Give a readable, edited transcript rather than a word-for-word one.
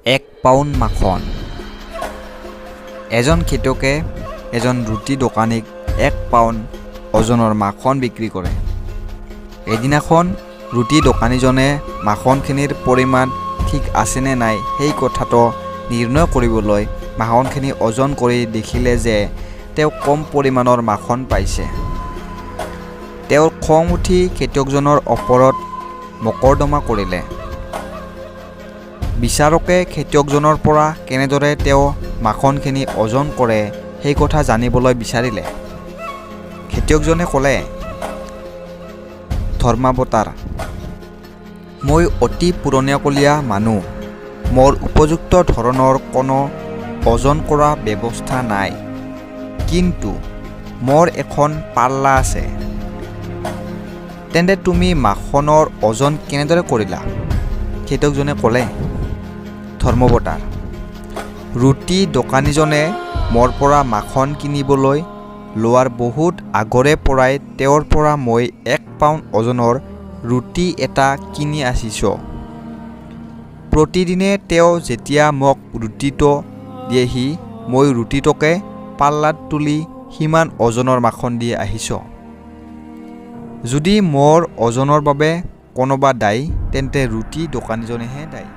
এক পাউণ্ড মাখন। এজন খেতিয়কে এজন ৰুটি দোকানীক এক পাউণ্ড ওজনৰ মাখন বিক্ৰী কৰে। এদিনাখন ৰুটি দোকানীজনে মাখনখিনিৰ পৰিমাণ ঠিক আছেনে নাই সেই কথাটো নিৰ্ণয় কৰিবলৈ মাখনখিনি ওজন কৰি দেখিলে যে তেওঁ কম পৰিমাণৰ মাখন পাইছে। তেওঁৰ খং উঠি খেতিয়কজনৰ ওপৰত মোকৰ্দমা কৰিলে। বিচাৰকে খেতিয়কজনৰ পৰা কেনেদৰে তেওঁ মাখনখিনি ওজন কৰে সেই কথা জানিবলৈ বিচাৰিলে। খেতিয়কজনে ক'লে, ধৰ্মাৱতাৰ, মই অতি পুৰণিকলীয়া মানুহ, মোৰ উপযুক্ত ধৰণৰ কোনো ওজন কৰা ব্যৱস্থা নাই, কিন্তু মোৰ এখন পাল্লা আছে। তেন্তে তুমি মাখনৰ ওজন কেনেদৰে কৰিলা? খেতিয়কজনে ক'লে, ধৰ্মাৱতাৰ, ৰুটি দোকানীজনে মোৰ পৰা মাখন কিনিবলৈ লোৱাৰ বহুত আগৰে পৰাই তেওঁৰ পৰা মই এক পাউণ্ড ওজনৰ ৰুটি এটা কিনি আহিছোঁ। প্ৰতিদিনে তেওঁ যেতিয়া মোক ৰুটিটো দিয়েহি, মই ৰুটিটোকে পাল্লাত তুলি সিমান ওজনৰ মাখন দি আহিছোঁ। যদি মোৰ ওজনৰ বাবে কোনোবা দায়ী, তেন্তে ৰুটি দোকানীজনেহে দায়ী।